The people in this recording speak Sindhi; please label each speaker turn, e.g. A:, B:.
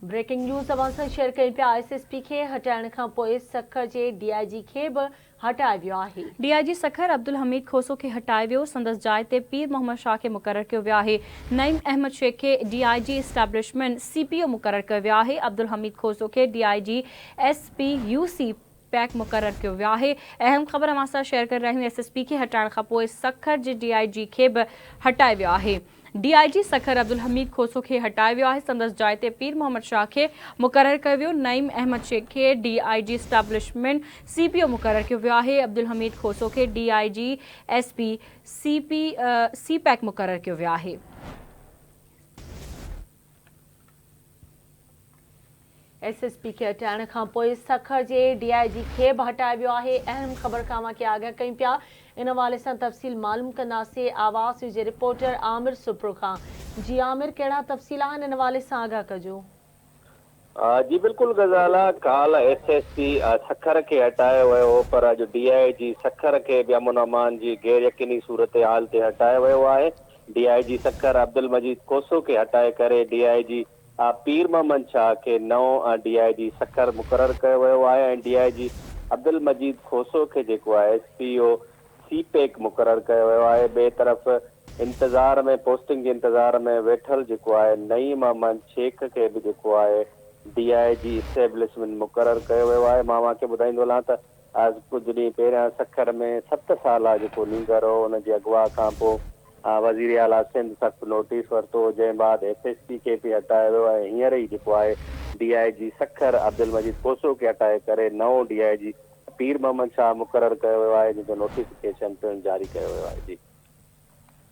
A: بريڪنگ نيوز اوهان سان شيئر ڪيون پيا ايس ايس پي کي هٽائڻ کان پوء سکر جي ڊي I جي کي به هٽايو ويو آهي.
B: ڊي I جي سکر عبدالحميد کوسو کي هٽايو ويو، سندس جاء تي پير محمد شاهه کي مقرر ڪيو ويو آهي. نعيم احمد شيخ کي D I G establishment C P O مقرر ڪيو ويو آهي. عبدالحميد کوسو کي D I G S P U CPEC مقرر ڪيو ويو آهي. اهم خبر اوهان سان شيئر ڪري رهيا آهيون ايس ايس پي کي هٽائڻ کانپوء سکر جي ڊي I جي کي به هٽايو ويو آهي. ڊي I جي سکر عبدالحميد کوسو کي هٽايو ويو آهي، سندس جاء تي پير محمد شاهه کي مقرر ڪيو ويو، نعيم احمد شيخ کي D I G establishment C P O مقرر ڪيو ويو آهي، عبدالحميد کوسو کي D I G S P C P CPEC مقرر ڪيو ويو آهي.
A: ايس ايس پي کي هٽائڻ کانپوء سکر جي ڊي I جي کي به هٽايو ويو آهي، اهم خبر کان اوهان کي آگاهه ڪيون پيا، ان حوالي سان تفصيل معلوم ڪنداسين آواز نيوز جي رپورٽر عامر سپرو کان، جي عامر ڪهڙا تفصيل آهن ان حوالي سان آگاهه ڪجو.
C: جي بلڪل غزالا، ڪالهه ايس ايس پي سکر کي هٽايو ويو هو پر اڄ ڊي I جي سکر کي به امن امان جي غير يقيني صورتحال تي هٽايو ويو آهي، ڊي I جي سکر عبدالمجيد کوسو کي هٽائي ڪري ڊي I جي پير محمد شاهه کي نئون ڊي I جي سکر مقرر ڪيو ويو آهي ۽ ڊي I جي عبدالمجيد کوسو کي جيڪو آهي ايس پي او سي پيڪ مقرر ڪيو ويو آهي ٻئي طرف انتظار ۾ پوسٽنگ جي انتظار ۾ ويٺل جيڪو آهي نعيم احمد شيخ کي به جيڪو آهي ڊي I جي اسٽيبلشمينٽ مقرر ڪيو ويو آهي مان اوهان کي ٻڌائيندو هلان ته ڪجهه ڏينهن پهريان سکر ۾ ست سالا جيڪو نينگر هو ان جي اغوا کانپوء وزيراعليٰ سنڌ سخت نوٽيس ورتو هو جنهن بعد ايس ايس پي کي به هٽايو ويو ۽ هينئر ئي جيڪو آهي ڊي I جي سکر عبدالمجيد کوسو کي هٽائي ڪري نئون ڊي I جي پير محمد شاهه مقرر ڪيو ويو آهي جنهن جو نوٽيفڪيشن پڻ جاري ڪيو ويو آهي جي.